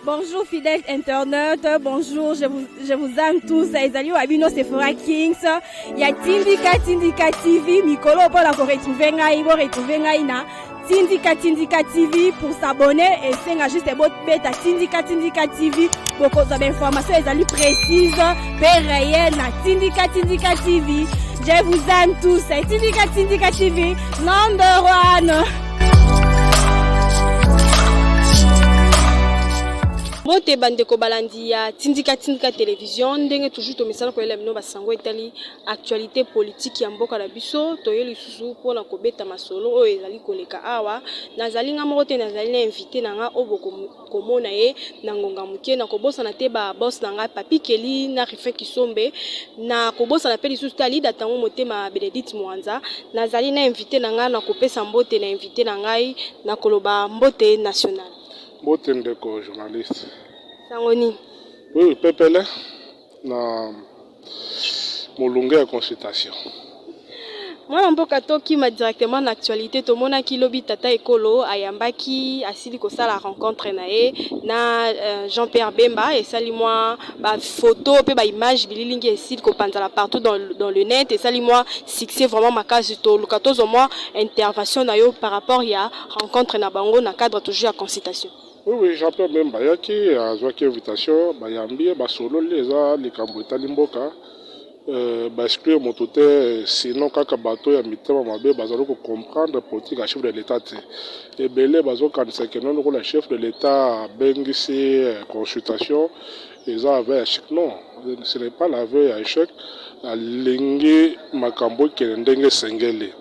Bonjour fidèles internautes, bonjour, je vous aime tous. Ezali wa bino Sephora Kings. Ya Tindika Tindika TV, mikolo mpona ko retrouver ngai, bo retrouver ngai na Tindika Tindika TV. Pour s'abonner et senga juste bobeta Tindika Tindika TV, bokozwa ba information ezali précise pe réel na Tindika Tindika TV. Je vous aime tous. Tindika Tindika TV, number one. Mbote bandeko balandi ya Tindika Tindika Télévision. Ndenge toujours tomesala koyela bino basango etali actualité politique ya mboka na biso, toye lisusu mpona kobeta masolo oyo ezali koleka awa. Nazali nga moko te, nazali na invité na nga oyo bokomona ye na ngonga moke. Na kobosana te baboss na ngai Papi Keli na Rifin Kisombe, na kobosana mpe lisusu te Alida Ntango Motema Benedicte Mwanza. Nazali na invité na ngai, na kopesa mbote na invité na ngai, na koloba mbote national. Mbote ndeko journaliste. Sango nini? Oui, pepele na molunge ya consultation. Mwana mboka, tokima directement na actualité. Tomonaki lobi tata ekolo ayambaki, asili kosala rencontre na ye na Jean-Pierre Bemba. Esali mwa bafoto mpe baimage, bililingi esili kopanzala partout dans le net, esali mwa succès vraiment makasi. Toluka tozwa mwa intervention na yo par rapport ya rencontre na bango na cadre toujours ya consultation. Oui, Jean-Pierre Bemba ayaki, azwaki invitation, bayambi ye, basololi. Eza likambo etali mboka, baexclure moto te, sinon kaka bato ya mitema mabe bazali kocomprendre politique ya chef de l'État te. Ebele bazokanisa ke non, lokola chef de l'État abengisi consultation, eza aveu ya échec. Non, ce n'est pas l'aveu ya échec. Alingi makambo ekende ndenge esengeli.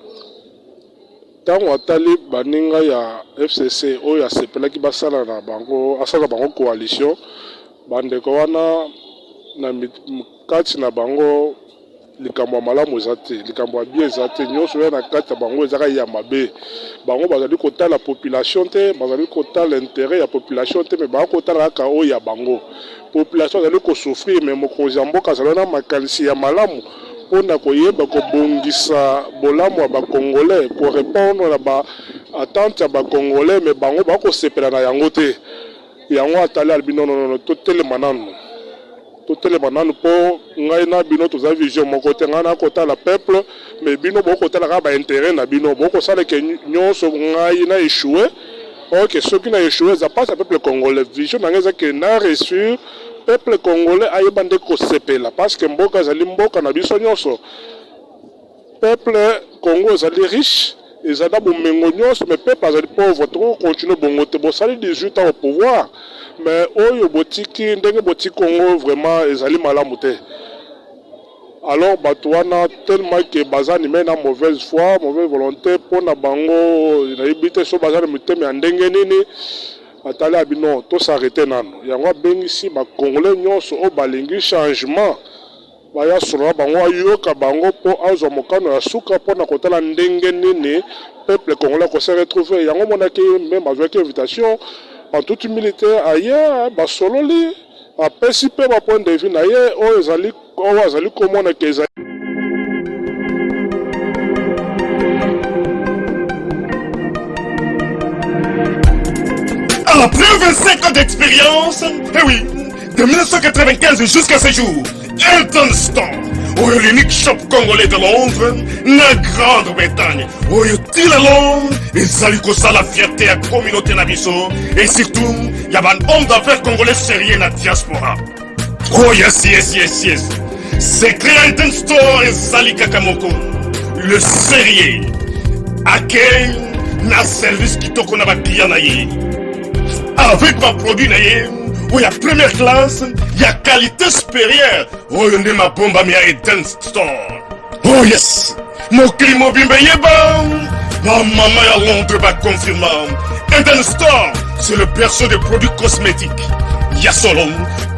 Ntango atali baninga ya FCC oyo asepelaki basala na bango, asala bango coalition, bandeko wana na kati na bango likambo ya malamu eza te, likambo ya bien eza te. Nyonso oyo na kati ya bango ezaka ya mabe. Bango bazali kotala population te, bazali kotala intérêt ya population te, mais baa kotala kaka oyo ya bango. Population azali kosouffrir, mais mokonzi ya mboka azali na makanisi ya malamu mpona koyeba kobongisa bolamu ya bacongolais, korépondre na baattente ya bacongolais, mais bango bakosepela na yango te. Yango atali, alobi: "Nononono, totelema nanu, totelema nanu, mpo ngai na bino toza vision moko te. Ngai nakotala peuple, mais bino bokotala kaka baintérêt na bino, bokosala ke nyonso ngai na échoué. Ok, soki na échoué, eza mpasi ya peuple congolais. Vision na ngai eza ke na réussir, peuple congolais ayeba nde kosepela, parce que mboka ezali mboka na biso nyonso. Peuple Congo ezali riche, ezali na bomengo nyonso, mais peuple azali pauvre. Tokokontinue bongo te. Bosali 18 ans au pouvoir, mais oyo botiki, ndenge botiki Congo, vraiment ezali malamu te." Alors bato wana, tellement ke baza animé na mauvaise foi, mauvaise volonté, mpona bango nayebi te so baza na mitema ya ndenge nini. Atali, alobi: "Non, tos'arrêter nano." Yango abengisi bacongolais nyonso oyo balingi changement, baya solola bango, ayoka bango mpo azwa mokano ya suka mpona kotala ndenge nini peuple congolais akose retrouver. Yango monaki même azwaki invitation, en toute humilité aye, basololi, apesi mpe bapoint de vue na ye oyo ezali, oyo azali komona ke ezali. Après 25 ans d'expérience, eh oui, de 1995 jusqu'à ce jour, Elton Store, oyo l'unique shop congolais de Londres, na Grande-Bretagne, oyo tila Londres, ezali kosala fierté ya communauté na biso, et surtout, ya ba homme d'affaires congolais sérieux na diaspora. Oh yes. Secret ya Elton Store ezali kaka moko. Le sérieux. Accueil na service kitoko na baclient na ye. Avec baproduit na ye oyo ya première classe, ya qualité supérieure, oyo nde mabombami ya Eden Store. Oh yes, mokili mobimba eyeba, bamama ya Londres baconfirma: Eden Store, c'est le berceau des produits cosmétiques ya solo,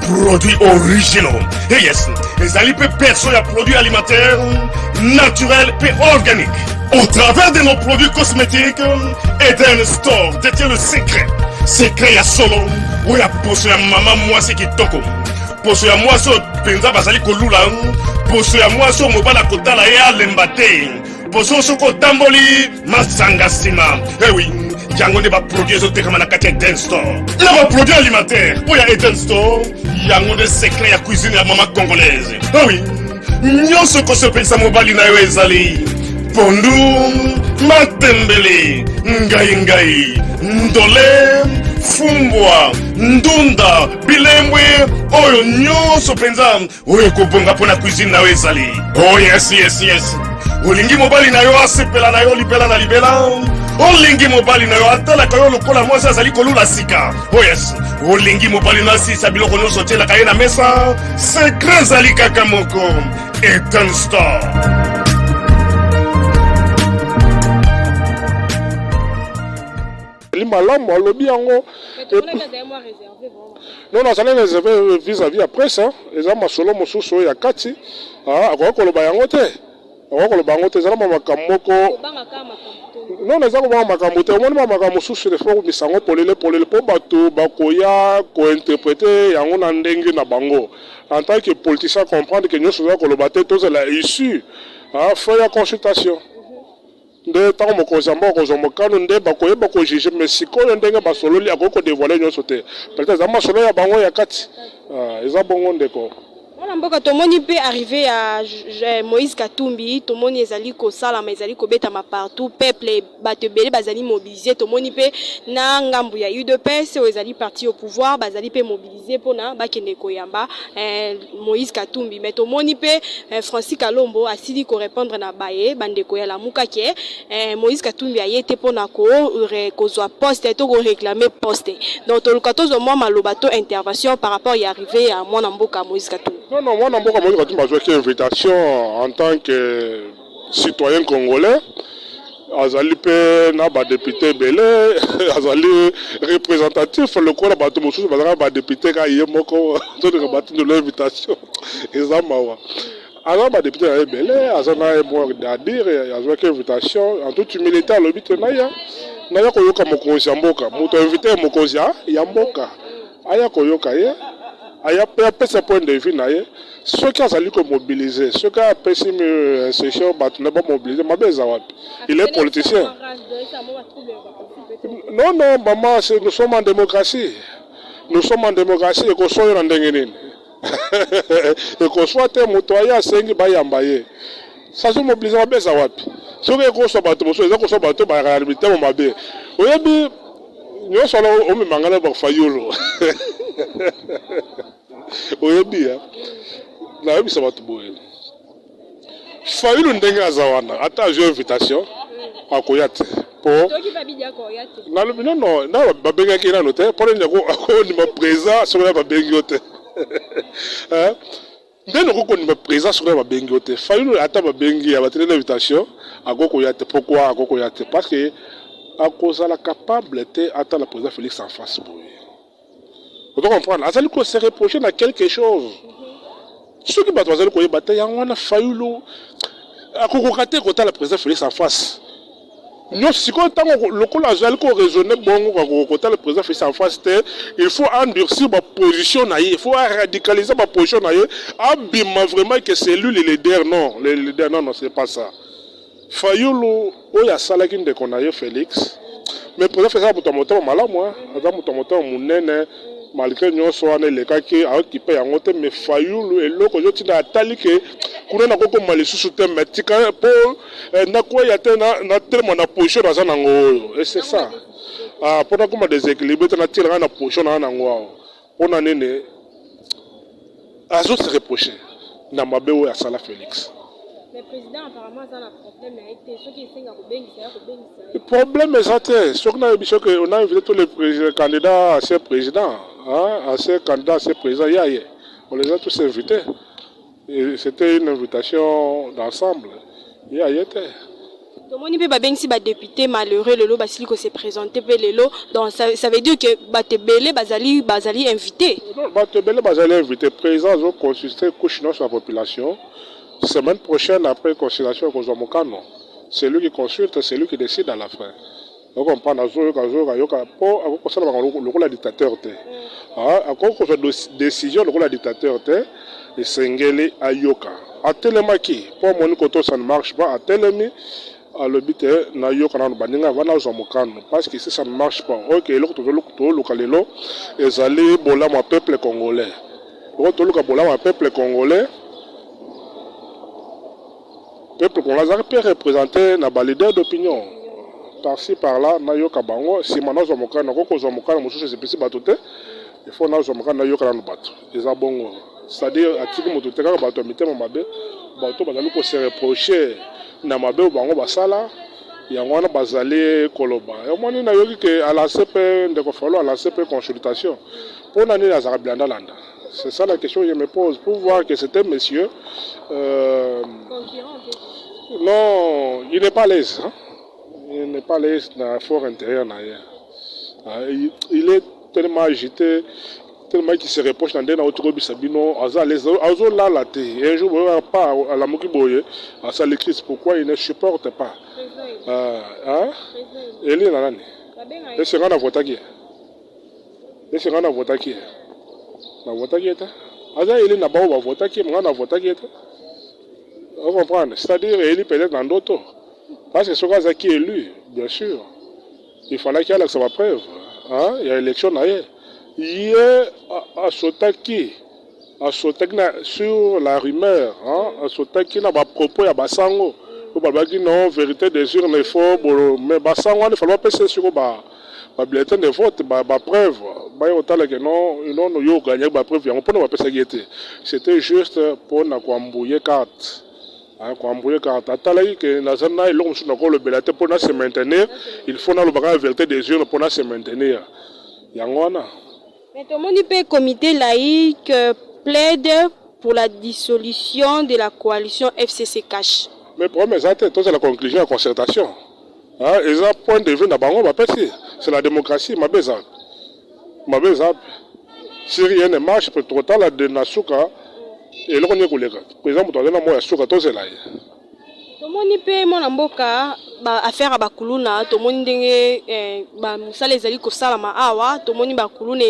produits originaux. Et yes, ezali mpe berceau ya produits alimentaires naturels mpe organiques. Au travers de nos produits cosmétiques, Eden Store détient le secret, secret ya solo oyo ya poso ya mama mwasi kitoko, poso ya mwasi oyo mpenza bazali kolula, poso ya mwasi oyo mobali akotala ye alemba te, poso soki otamboli masanga nsima. Ewi. Yango nde baproduit ezotekama na kati ya Eden Store. Na baproduit alimentaire oyo ya Eden Store, yango nde secret ya cuisine ya mama congolaise. Ah oui, nyonso ekosepelisa mobali na yo ezali pondu, matembele, ngai ngai, ndole, fumbwa, ndunda, bilembwe, oyo nyonso mpenza oyo ekobonga mpo na cuisine na yo ezali. Oh yes, yes, yes. Olingi mobali na yo asepela na yo libela na libela? Olingi mobali na yo atalaka yo lokola mwasi azali kolula sika? Oh yes. Olingi mobali na asilisa biloko nyonso otielaka ye na mesa? Secret ezali kaka moko, Eden Store. Ezali malamu alobi yango. Non, azali réservé vis-à-vis ya presse. Eza masolo mosusu oyo ya kati, akoki koloba yango te, akoki koloba yango te. Ezala ma makambo moko, non, eza kobanga makambo te. Omoni, ma makambo mosusu il faut komisa yango polele polele, mpo bato bakoya kointerpréter yango na ndenge na bango. En tant que politicien, comprendre que nyonso oza koloba te. Tozala issue fin ya consultation nde ntango mokonzi ya mboka kozwa mokano nde bakoyeba kojuger. Mais sikoyo, ndenge basololi, akoki kodévoiler nyonso te. Peut-être eza masolo ya bango ya kati. Eza bongo, ndeko. Mwana mboka, tomoni mpe arrivée ya Moïse Katumbi. Tomoni ezali kosalama, ezali kobetama partout. Peuple, bato ebele bazali mobilisé. Tomoni mpe na ngambu ya UDPS oyo ezali parti au pouvoir, bazali mpe mobilisé mpona bakende koyamba Moïse Katumbi. Mais tomoni mpe Francis Kalombo asili korépondre na baye bandeko ya Lamuka ke Moïse Katumbi aye te mpona kozwa poste to koréclamer poste. Donc toluka tozwa mwa maloba to intervention par rapport ya arrivée ya mwana mboka Moïse Katumbi. Non, non, mwana mboka Moïse Katumbi azwaki invitation en tant que citoyen congolais. Azali mpe na badéputé ebele, azali représentatif lokola bato mosusu bazalaka badéputé. Kaka ye moko toleka batindelo invitation, eza mawa. Aza badéputé na ye ebele, aza na ye mot à dire. Azwaki invitation en toute humilité, alobi te naya koyoka mokonzi ya mboka. Moto invité mokonzi ya mboka, aya koyoka ye, aya mpe apesa point de vue na ye. Soki azali komobiliser, soki apesi instruction bato na bamobiliser, mabe eza wapi? Il est politicien. Non, non, maman, nous sommes en démocratie, nous sommes en démocratie. Ekoswa yo na ndenge nini? Ekoswa te. Moto aye, asengi bayamba ye, sazomobiliser, mabe eza wapi? Soki ekoswa bato mosusu, eza koswa bato bayaka na mitema mabe. Oyebi nyonso wana omemanga na bafayolo. Oyebi ya nayebisa bato boye, Fayulu ndenge aza wana, ata azwi invitation, akoya te. Po nalobi nono na babengaki nano te. Mpo nini akondima présent soki na babengi yo te? Nde nokoki kondima présent soki na babengi yo te. Fayulu, ata babengi ya batindi invitation, akokoya te. Pourquoi akokoya te? Parce que akozala capable te atala président Félix en face boye. Ozo comprendre, azali kose reprocher na quelque chose. Soki bato bazali koyeba te yango wana, Fayulu akokoka te kotala président Félix en face nyonso. Sikoyo, ntango lokola azali koraisonner bongo, akokoka kotala président Félix en face te, il faut endurcir baposition na ye, il faut aradicaliser baposition na ye, abima vraiment que c'est lui le leader. Non, le leader, non, non, c'est pas ça. Fayulu oyo asalaki ndeko na ye Félix, mais président Félix aza moto ya motema malamu, aza moto ya motema monene. Malgré nyonso wana elekaki, aokipe yango te. Mais Fayulu, eloko ezotinda, atali ke kuna nakokoma lisusu te, mais tika mpo nakweya te, natelema na position naza nango oyo. Et c'est ça, mpo nakoma déséquilibré te, natiela ngai na position naa nango awa. Mpona nini azose reprocher na mabe oyo asala Félix? Mais président apparemment aza na problème na ye te. Soki esenga kobengisa ya kobengisa ye. Problème eza te. Soki nayebi, soki on a invité tous les candidats à ces présidents, hein, à ces candidats à ces présidents ya ye, on les a tous invités et c'était une invitation d'ensemble. Ye aye te. Tomoni mpe babengisi badéputé malheureux lelo, basili kose présenter mpe lelo. Donc ça veut dire que bato ebele bazali invité. Non, bato ebele bazali invité. Président azoconsulte couche nyonso ya population. Semaine prochaine, après consultation, ekozwa mokano. C'est lui qui consulte, c'est lui qui décide à la fin. Ocomprendre, azoyoka, azoyoka yoka, mpo akoki kosala makambo lokola dictateur te. Akoki kozwa décision lokola dictateur te. Esengeli ayoka. Atelemaki mpo amoni koto ça ne marche pas, atelemi. Alobi te nayoka nano baninga wana, nazwa mokano, parce que si ça ne marche pas, oyo eloko tozoluka lelo ezali bolamu ya peuple congolais. Eloko toluka, bolamu ya peuple congolais. Peuple congolais azalaki mpe représenté na baleader d'opinion par-ci par-là. Nayoka bango, nsima nazwa mokano. Nakoki kozwa mokano mosusu esepesi bato te. Il faut nazwa mokano, nayoka nano bato. Eza bongo, c'est-à-dire atiki moto te, kaka bato ya mitema mabe, bato bazali kose reprocher na mabe oyo bango basala. Yango wana bazali koloba. Omoni, nayoki ke alancé mpe, ndeko Falo alancé mpe consultation. Mpo na nini azalaka bilandalanda? C'est ça la question que je me pose, pour voir que c'est un monsieur, non, il n'est pas à l'aise, hein? Il n'est pas à l'aise na for intérieur na ye. Ah, il est tellement agité, tellement qu'il se reproche na ndenge nauti koyebisa bino. Aza à l'aise, azolala te. Un jour boye pa alamuki boye, asali crise. Pourquoi il ne supporte pas? Ah, ah? Eli na nani? Ese nga navotaki ye? Ese nga navotaki ye? Navotaki ye te. Aza eli na bao bavotaki ye, nga navotaki ye te. Ocomprendre? C'est-à-dire eli peut-être na ndoto, parce que soki azalaki élu, bien sûr il fallaki alakisa bapreuve ya élection na ye. Ye asotaki na sur la rumeur, hein, asotaki na bapropos ya basango oyo balobaki non, vérité des urnes, il faut bolo. Mais basango wana, ifale bapesa siko ba babulletin de vote, bapreuve, baye kotala ke non, non, yo oganyaki. Bapreuve yango mpona bapesaki ye te, c'était juste mpona koembrouiller carte, koembrouiller carte. Atalaki ke naza na eloko mosusu nakolobela te. Mpona se maintenir, il faut nalobaka ya vérité des urnes mpona se maintenir. Yango wana. Mais tomoni mpe comité laïque plaide pour la dissolution de la coalition FCC CACH. Mais problème eza te, tozala conclusion ya concertation. Ah, eza point de vue na bango bapesi, c'est la démocratie. Mabe eza, mabe eza? Si rien ne marche, peut totala de na suka eloko nini koleka. Président moto aza na mwa ya suka, tozela ye. Tomoni mpe mwana mboka, baaffaire ya bakuluna. Tomoni ndenge bamosala ezali kosalama awa. Tomoni bakuluna,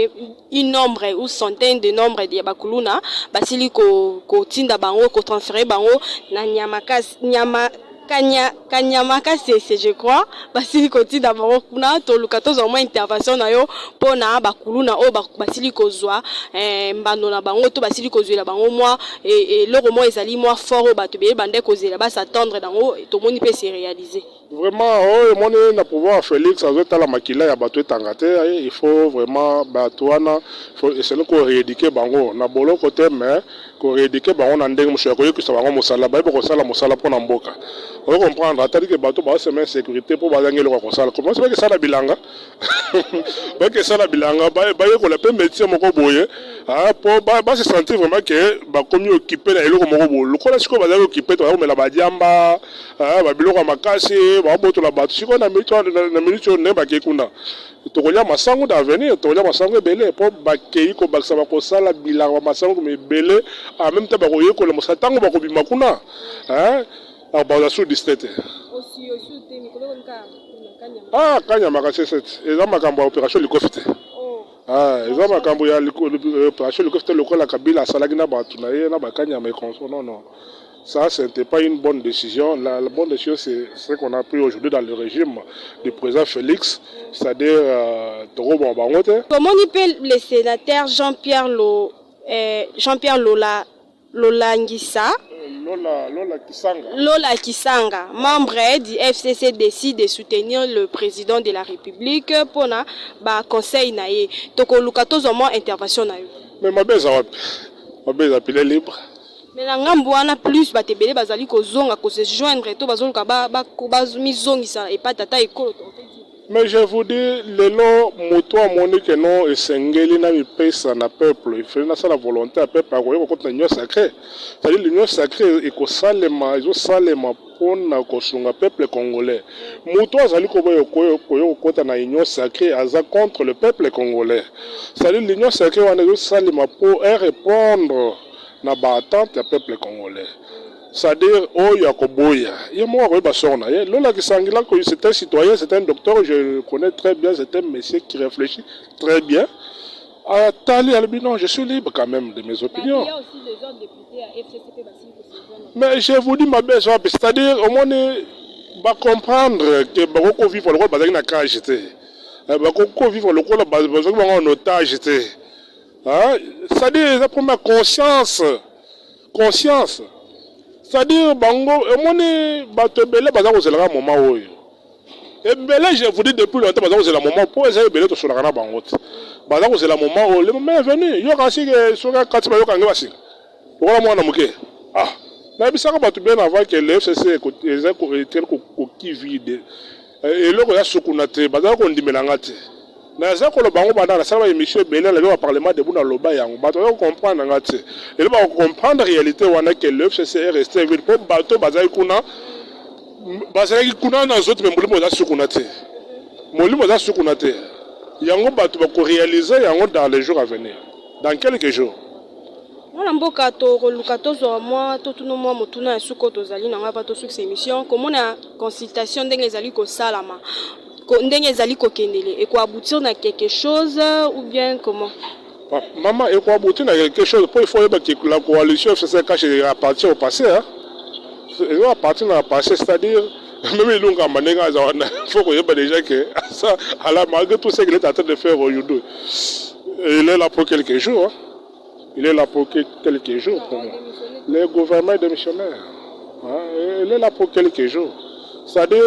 une nombre ou centaine de nombre ya bakuluna basili kotinda bango, kotransférer bango na nyama nyama kanya kanyama Kasese, je crois. Basili kotinda bango kuna. Toluka tozwa mwa intervention na yo mpona bakuluna oyo basili kozwa mbando na bango, to basili kozwela bango mwa eloko moko ezali mwa fort oyo bato ebele bande kozela, bas'attendre nango. Tomoni mpe se réaliser. Vraiment, oyo emoni na pouvoir ya Félix, azotala makila ya bato etanga te. Il faut vraiment bato wana esali korééduquer bango na boloko te, mais korééduquer bango na ndenge mosusu ya koyekisa bango mosala, bayeba kosala mosala mpo na mboka. Ocomprendre? Atali ke bato baosema insécurité mpo bazangi eloko ya kosala. Commence bakesala bilanga, bakesala bilanga, bayekola mpe métier moko boye mpo base sentir vraiment ke bakomi occupé na eloko moko boye. Lokola sikoyo bazali occupé te, bakomela badiamba, babiloko ya makasi, babotola bato. Sikoyo na minute oyo, ndenge bakei kuna, tokolia masango d'avenir, tokolia masango ebele, mpo bakei kobakisa, bakosala bilanga, bamasango ebele. En même temps bakoyekola mosala. Ntango bakobima kuna, baza su distrait te. Ah, Kanyama Kasese eza makambo ya opération likofi te. Ah, eza makambo ya opération likofi te, lokola Kabila asalaki na bato na ye na bakanyama et consort. Non, non, ça, ce n'était pas une bonne décision. La bonne décision, c'est ce qu'on a pris aujourd'hui dans le régime du président Félix, c'est-à-dire tokoboma bango te. Tomoni mpe le sénateur Jean-Pierre Lola Lolangisa. Lola, Lola Kisanga. Lola Kisanga, membre du FCC, décide de soutenir le président de la République mpona baconseil na ye. Tokoluka tozwa mwa intervention na yo. Mais mabe eza wapi? Mabe eza? Il est libre. Mais na ngambo wana, plus bato ebele bazali kozonga, kose joindre to bazoluka bamizongisa epa tata ekolo. Mais je vous dis, lelo moto amoni ke non, esengeli na mipesa na peuple, efeli nasala volonté ya peuple, akoki kokota na union sacrée. C'est-à-dire l'union sacrée ekosalema, ezosalema mpona kosunga peuple congolais. Moto azali koboya koya kokota na union sacrée aza contre le peuple congolais. C'est-à-dire l'union sacrée wana ezosalema mpo répondre na baattente ya peuple congolais. C'est-à-dire oyo akoboya, ye moko akoyeba sort na ye. Lola Kisangila, c'est un citoyen, c'est un docteur, je le connais très bien, c'est un monsieur qui réfléchit très bien. Atali, alobi non, je suis libre quand même de mes opinions. Mais je vous dis, mabe eza wapi? C'est-à-dire omoni Ba comprendre que bakoki ko vivre lokola bazalaki na cage te. Eh, bakoki ko vivre lokola bazwaki bango en otage te. Hein? C'est-à-dire eza problème ya conscience. Conscience. C'est-à-dire bango omoni bato ebele baza kozelaka moment oyo. Ebele je vous dis depuis longtemps baza kozela moment po eza ebele tosolaka na bango te. Baza kozela moment oyo le moment est venu. Yoka sike soki akati bayoka nge basinga. Lokola mwana moke. Ah, nayebisaka bato bien avant que le FCC eza etikali koki vide. Eh, eloko ya sukuna te, bazala kondimela nga te. Naza koloba yango banda nasala ba émission ebele na ba parlement debout na loba yango. Bato baza comprendre nga te. Lelo ba comprendre réalité wana que le FCC est resté vide po bato bazali kuna bazalaki kuna na nzoto me molimo eza sukuna te. Molimo eza sukuna te. Yango bato bako réaliser yango dans les jours à venir. Dans quelques jours. Mwana mboka, tokoluka tozwa mwa totuna mwa motuna ya suka oyo tozali nango avant tosukisa émission. Komona consultation ndenge ezali kosalama, ndenge ezali kokendele, ekoaboutir na quelque chose ou bien comment? Maman, ekoaboutir na quelque chose po il faut oyeba que la coalition FCC CACH appartient au passé, hein? Ezo appartient na passé, c'est-à-dire même Ilunga ndenge aza wana, faut koyeba déjà que ça, alors malgré tout ce qu'il est en train de faire aujourd'hui, il est là pour quelques jours, hein? Il est là pour quelques jours pour moi. Le gouvernement est démissionnaire. Hein? Il est là pour quelques jours. C'est-à-dire,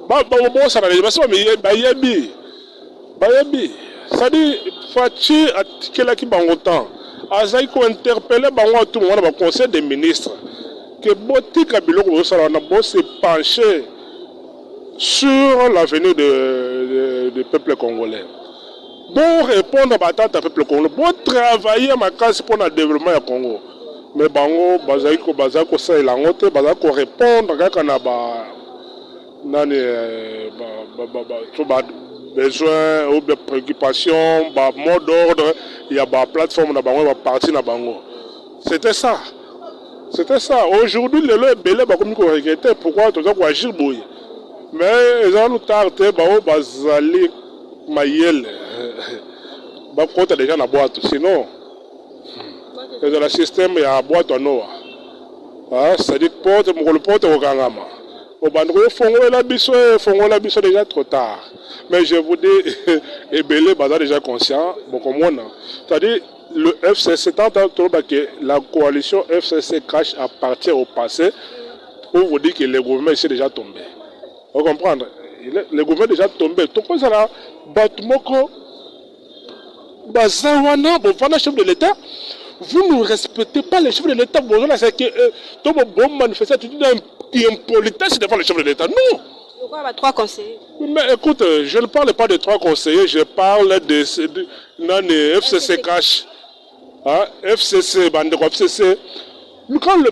bosana basi bayebi bayebi, c'est-à-dire Fatshi atikelaki bango temps, azalaki kointerpeller bango atu wana ba conseil des ministres ke botika biloko bozosala wana, bose pencher sur l'avenir de peuple congolais, bon répondre batata peuple congolais, botravailler makasi mpona développement ya Congo. Mais bango bazali bazali kosalela yango te, bazali korépondre kaka na ba nani so ba besoin ou bien préoccupation, ba mot d'ordre ya ba plateforme na bango, ya baparti na bango. C'était ça, c'était ça. Aujourd'hui, lelo ebele bakomi koregretter pourquoi toza koagir boye, mais eza nanu tard te. Bango bazali mayele, bakota déjà na bwato, sinon ezala système ya bwato ya Noa, c'est-à-dire porte mokolo porte kokangama, obandi koyofongolela biso, efongolela biso, déjà trop tard. Mais je vous dis, ebele baza déjà conscient, bokomona. C'est-à-dire le FCC, tant toloba que la coalition FCC CACH appartient au passé, pour vous dire que le gouvernement est déjà tombé. Vous comprendre, le gouvernement est déjà tombé. Tokozala bato moko baza wana bovanda chef de l'État, vous ne respectez pas le chef de l'État, bozala c'est que to bo manifester attitude d'impolitesse devant le chef de l'État, non. Pourquoi ba trois conseillers? Mais écoute, je ne parle pas de trois conseillers, je parle de nani, FCC CACH, hein, FCC, bandeko FCC. Quand le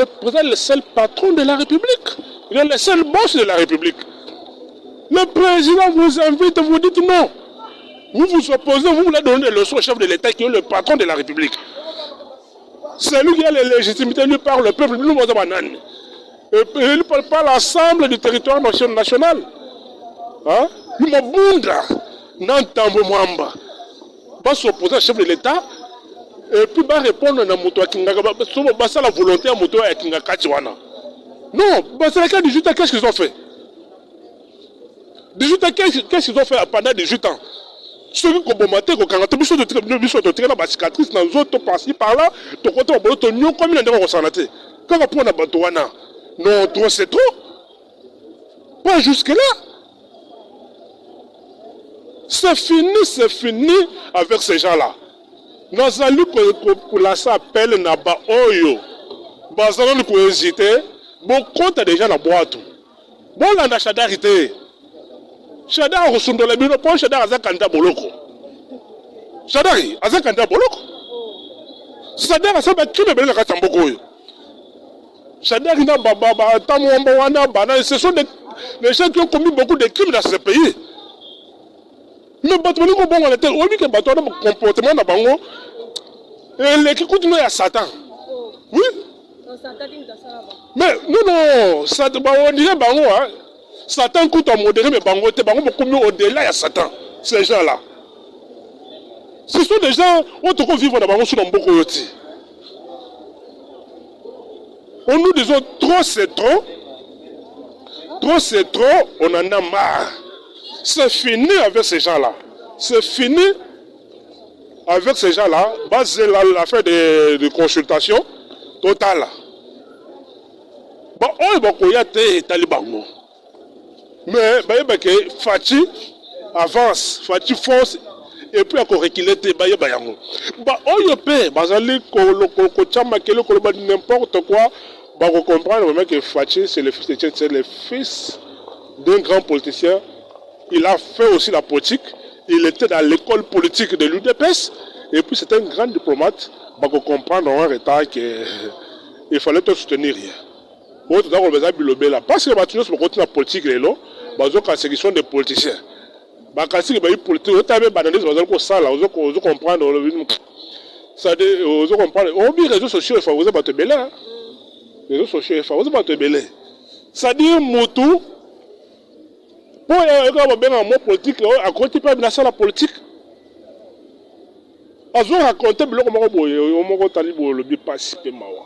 président est le seul patron de la République, il est le seul boss de la République. Le président vous invite, vous dites non. Vous vous opposez, vous voulez donner des leçons au chef de l'État qui est le patron de la République. C'est lui qui a les légitimités, lui par le peuple, nous, nous, banane. Et lui parle par l'ensemble du territoire national. Hein? Nous, Mabunda, Nantambo Mwamba, va s'opposer au chef de l'État et puis va répondre na moto akingaka basala volonté ya moto akinga kati wana. Non, basalaka 18 ans, qu'est-ce qu'ils ont fait? 18 ans, qu'est-ce qu'ils ont fait pendant 18 ans? Soki koboma te, kokanga te, biso biso totika na bacicatrice na nzoto par-ci par-là, tokota babolo, tonyokwami na ndenge kosala te kaka mpo na bato wana. Non, trop c'est trop, pas jusque là. C'est fini, c'est fini avec ces gens là. Nazali kolasa appel na baoyo bazalani kohésiter, bokota déjà na bwato, bolanda Shadari te. Shadari akosundola bino mpo Shadari aza candidat boloko. Shadari aza candidat boloko. Shadari asala bacrime ebele na kati ya mboka oyo. Shadari na batamwamba wana bana, ce sont des gens qui ont commis beaucoup de crimes dans ce pays. Mais bato balingi kobongwana te. Oyebi ke bato wana, comportement na bango eleki kutu no ya Satan. Oui, mais non, non, on dirait bango, hein, Satan kutu amodéré, mais bango te. Bango bokomi au-delà ya Satan. Ces gens là, ce sont des gens oyo tokovivre na bango so na mboka oyo te. On nous disons trop c'est trop. Trop c'est trop, on en a marre. C'est fini avec ces gens-là. C'est fini avec ces gens-là. Bazela l'affaire de consultation totale. Bon, oyo bakoya te, etali bango. Mais bayeba ke Fatshi avance, Fatshi fonce et puis akoreculer te. Bayeba yango. Baoyo mpe bazali kotya makele, koloba n'importe quoi, bakocomprendre vraiment que Fatshi, c'est le fils de, c'est le fils d'un grand politicien. Il a fait aussi la politique, il était dans l'école politique de l'UDPS et puis c'est un grand diplomate. Bakocomprendre en retard que il fallait te soutenir ye. Oyo toza koloba eza bilobela, parce que bato nyonso bakoti na politique lelo bazokanisa qu'ils sont des politiciens. Bakasiki bayi politique, otala mpe baanalyse bazali kosala, ozocomprendre, olobi, c'est-à-dire ozocomprendre obi réseaux sociaux efavorise bato ebele, réseaux sociaux efavorise bato ebele. C'est-à-dire mutu mpo oyoka babengaka mo politique oyo akoti mpe nasala politique, azoraconter biloko moko boye, oyo moko otali boye, olobi pasi mpe mawa.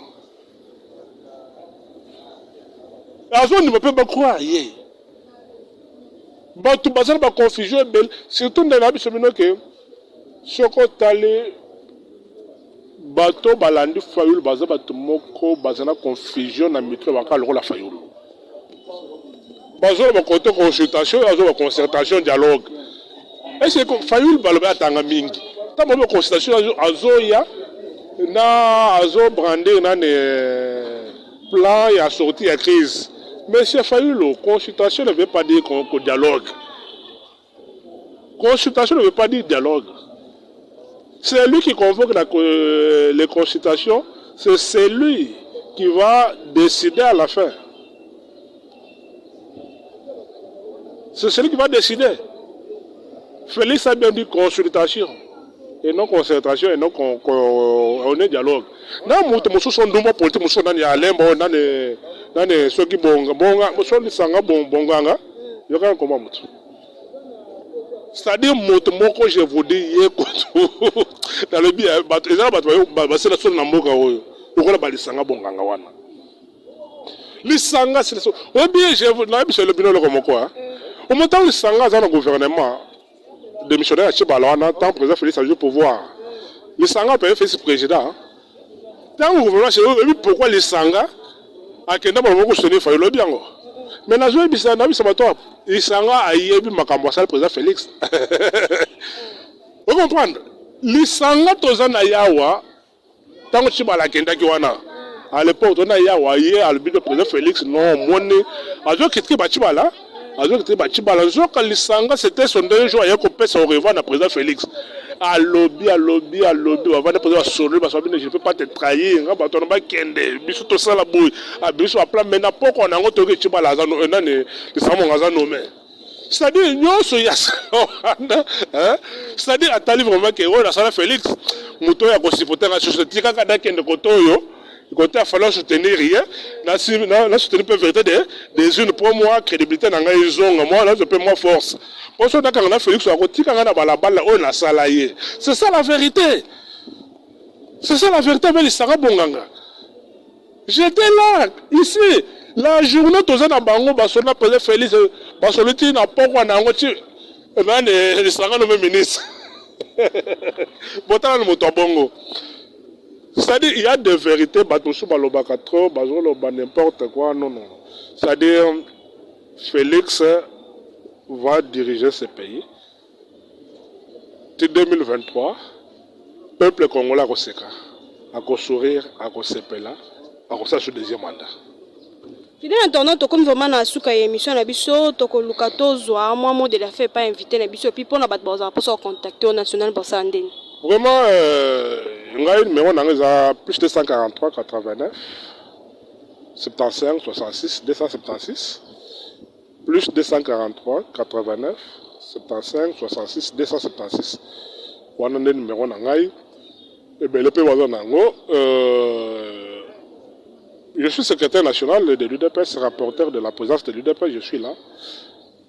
Azondima mpe bacroire ye. Bato baza na baconfusion ebele, surtout nde na biso bino ke soki otali bato balandi Fayulu, baza bato moko baza na confusion na mitu na baka lokola Fayulu. Bazoloba kote consultation, azoba concertation, dialogue. Est-ce que Fayulu balobi atanga mingi? Ntango babi consultation, azoya na azobrandir nani, plan ya sortie ya crise. Monsieur Fayulu, consultation ne veut pas dire qu'on dialogue. Consultation ne veut pas dire dialogue. C'est lui qui convoque les consultations, c'est celui qui va décider à la fin. C'est celui qui va décider. Félix a bien dit consultation et non concertation et non on est dialogue. Na moto mosusu ndumba politique mosusu nani ya alemba nani nani soki bonga bonga so lisanga bonganga yokaka koma moto. C'est-à-dire moto moko, je vous dis, ye kutu nalobi bato eza bato basala solo na mboka oyo lokola balisanga bonganga wana. Lisanga oyebi, nayebi so elobi eloko moko omotango Lisanga aza na gouvernement démissionnaire ya Tshibala wana. Tant président Félix azwi pouvoir, Lisanga mpe Félix président, ntango gouvernement, oyebi pourquoi Lisanga akenda baloba kosoutenir Fayulu? Oyebi yango. Mais nazoyebisa, nayebisa bato, Lisanga ayebi makambo asali président Félix. Ocomprendre, Lisanga toza na yawa. Ntango Tshibala akendaki wana à l'époque, toza na yawa. Ye alobi to président Félix non, omoni azocritiquer baTshibala, azocritiquer baTshibala. Nzoka Lisanga, c'était son dernier jour, aye kopesa au revoir na président Félix. Alobi, alobi, alobi, bavandi, président basololi, basobi: "Je ne peux pas te trahir, nga bato wana bakende, biso tosala boye, biso baplan." Mais na poko na yango toyoki Tshibala aza nani, Lisanga mongo aza nommé. C'est-à-dire nyonso ya sala wana, c'est-à-dire atali vraiment ke oyo nasala Félix, moto oyo akosupporter nga susu ti kaka nakende kote oyo kote afali soutenir ye, na soutenir mpe vérité des urnes mpo mwa crédibilité na ngai ezonga, mwa nazwa mpe mwa force, mpo so nakanga na Félix akotika ngai na balabala oyo nasala ye. C'est ça la vérité, c'est ça la vérité. Mpe Lisanga bonganga, j'étais là ici la journée, toza na bango, basoli na président Félix, basoli ti na pokwa na yango ti nani, Lisanga nommé ministre. Botala na moto ya bongo. C'est-à-dire il y a des vérités, bato mosusu balobaka trop, bazoloba n'importe quoi. Non, non, c'est-à-dire Félix va diriger ce pays ti 2023. Peuple congolais akoseka, akosourire, akosepela, akosala so deuxième mandat. Fidèle internaute, tokomi vraiment na suka ya émission na biso. Tokoluka tozwa mwa mot de la fin epai invité na biso, et puis mpona bato bazala mposa kocontacter o national, basala ndeni? Vraiment, ngai numéro na ngai eza plus 243 89 75 66 276, plus 243 89 75 66 276. Wana nde numéro na ngai. Ebele mpe baza na yango. Je suis secrétaire national de l'UDPS, rapporteur de la présidence de l'UDPS. Je suis là,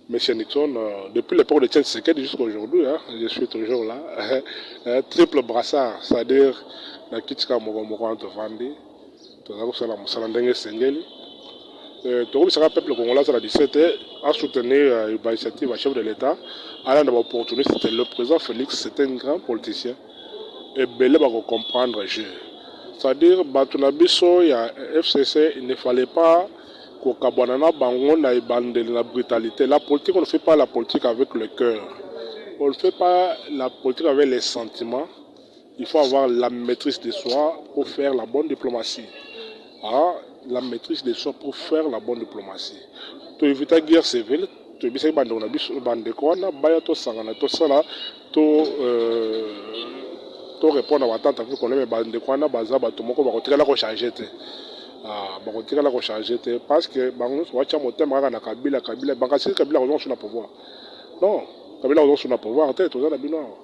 Monsieur Nixon, depuis l'époque de Etienne Tshisekedi jusqu'à aujourd'hui, hein, je suis toujours là. Triple brassard, c'est-à-dire na kitika moko moko wana tovandi, toza kosala mosala ndenge esengeli. Tokobisaka peuple congolais azala distrait te, asoutenir bainitiative ya chef de l'État, alanda baopportuniste te. Le président Félix, c'est un grand politicien. Ebele bakocomprendre jeu, c'est-à-dire bato na biso ya FCC, il ne fallait pas kokabwana na bango na ebandeli na brutalité. La politique, on ne fait pas la politique avec le cœur, on ne fait pas la politique avec les sentiments. Il faut avoir la maîtrise de soi pour faire la bonne diplomatie. Ah, la maîtrise de soi pour faire la bonne diplomatie. Toéviter guerre civile. Toyebisaki bandeko na biso, bandeko wana baya, tosangana, tosala to répondre na batante afrique. Mais bandeko wana baza bato moko bakotikala kochanger te. Ah, bakotikala kochanger te parce que bango nyonso batya motema kaka na Kabila. Kabila bakasisi, Kabila kozonga so na pouvoir. Non, Kabila kozonga so na pouvoir te. Toza na bino awa,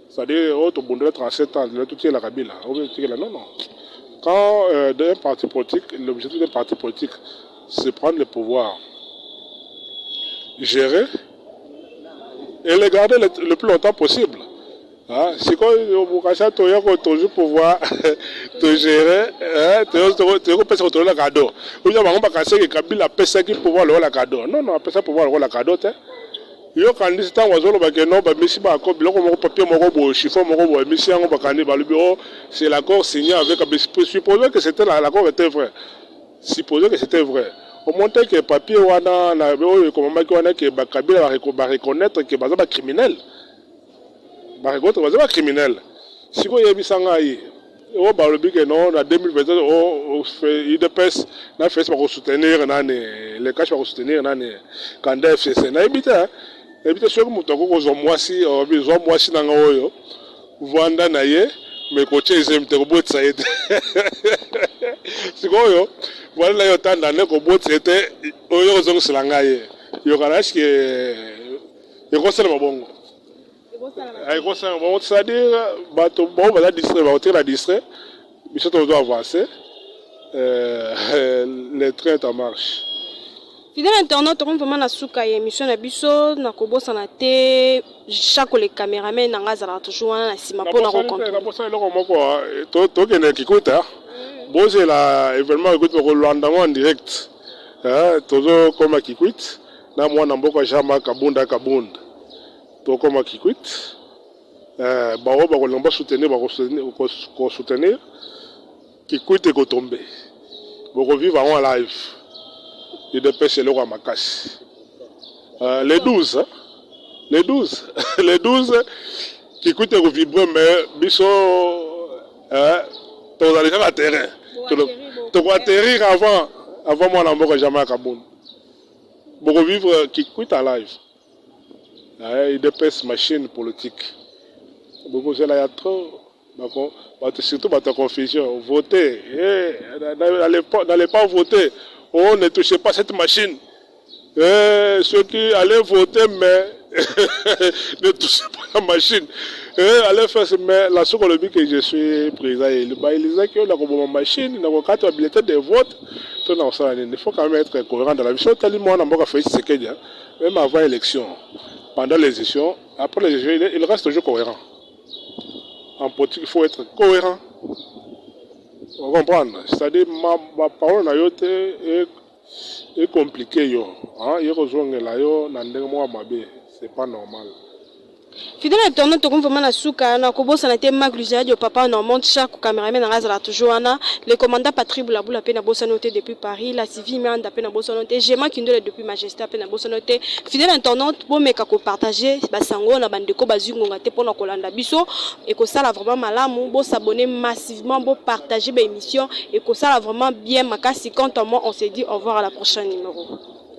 c'est-à-dire oyo tobundela 37 ans, lelo totikela Kabila, oyo totikela. Non, non. Quand d'un parti politique, l'objectif d'un parti politique, c'est prendre le pouvoir, gérer et le garder le plus longtemps possible. Sikoyo bokasa toya tozwi pouvoir, togérer, toyokopesa kotolola cadeau oyo bango bakasaki. Kabila apesaki pouvoir lokola cadeau? Non, non, apesa pouvoir lokola cadeau te. Yokandisi ntango azoloba ke no, bamisi bako biloko moko, papier moko boye, chiffon moko boye, bamisi yango, bakandi, balobi: "Oh, c'est l'accord signé avec." Supposons que c'était l'accord était vrai, supposons que c'était vrai, omonte ke papier wana na oyo ekomamaki wana ke bakabila bareconnaître ke baza bacriminel, bareconnaître baza bacriminel. Sikoyo oyebisa ngai, oyo balobi ke non, na 2027 UDPS na FCC bakosoutenir nani, le CACH bakosoutenir nani, candidat FCC. Nayebi te, nayebi te soki moto akoki kozwa mwasi, obi zwa mwasi na nga oyo, vanda na ye, me kotia ezemi te, kobotisa ye te. Sikoyo vanda na ye, otanda nde kobotisa ye te, oyo kozongisela ngai ye yokana. Eske ekosalema bongo? Ekosalema bongo? C'est-à-dire bato bao baza distrait, bakotikala distrait. Biso tozo avancer, le train est en marche. Fidèle internaute, tokomi vraiment na suka ya émission na biso. Na kobosana te, chaque le caméraman na nga azalaka toujours wana na nsima mpona kocontrôler. Nabosana eloko moko. Tokende Kikwit, bozela événement Kikwit, bakolanda yango en direct. Tozokoma Kikwit na mwana mboka Jean-Marc Kabunda Kabunda. Tokoma Kikwit, bango bakolinga basoutenir, bakosoutenir. Kikwit ekotombe, bokovivre yango en live. UDPS eloko ya makasi. Le 12, le 12, le 12, Kikwit ekovibre. Mais biso tozali kaka terrain, tokoatterrir avant mwana mboka Jean-Marc Kabund. Bokovivre Kikwit en live. UDPS machine politique, bokozela ya trop. Bato, surtout bato ya confusion, voter, n'allez pas voter. Oh, ne touchez pas cette machine. Ceux qui allaient voter, mais ne touchez pas la machine. Allez faire, mais la soki olobi que je suis président élu, baelizaki oyo nakoboma machine, nakokata bulletin de vote to nakosala nini? Il faut quand même être cohérent dans la vie. So otali mwana mboka Félix Tshisekedi, même avant élection, pendant les élections, après les élections, il reste toujours cohérent. En politique, il faut être cohérent, comprendre, c'est-à-dire ma parole na yo te ecompliquer yo, ye kozongela yo na ndenge moko mabe, c'est pas normal. Fidèle internaute, tokomi vraiment na suka. Na kobosana te Mark Luzadio, papa Normand, chaque cameraman na azala toujours wana, le commandant Patrick Bulabula mpe nabosani te depuis Paris, la Sylvie Manda mpe nabosani te, Gema Kindole depuis Majesté mpe nabosani te. Fidèle internaute, bomeka kopartager basango na bandeko bazwi ngonga te mpona kolanda biso. Ekosala vraiment malamu. Bosabonner massivement, bopartager baémission, ekosala vraiment bien makasi. Quant à moi, on se dit au revoir à la prochaine numéro.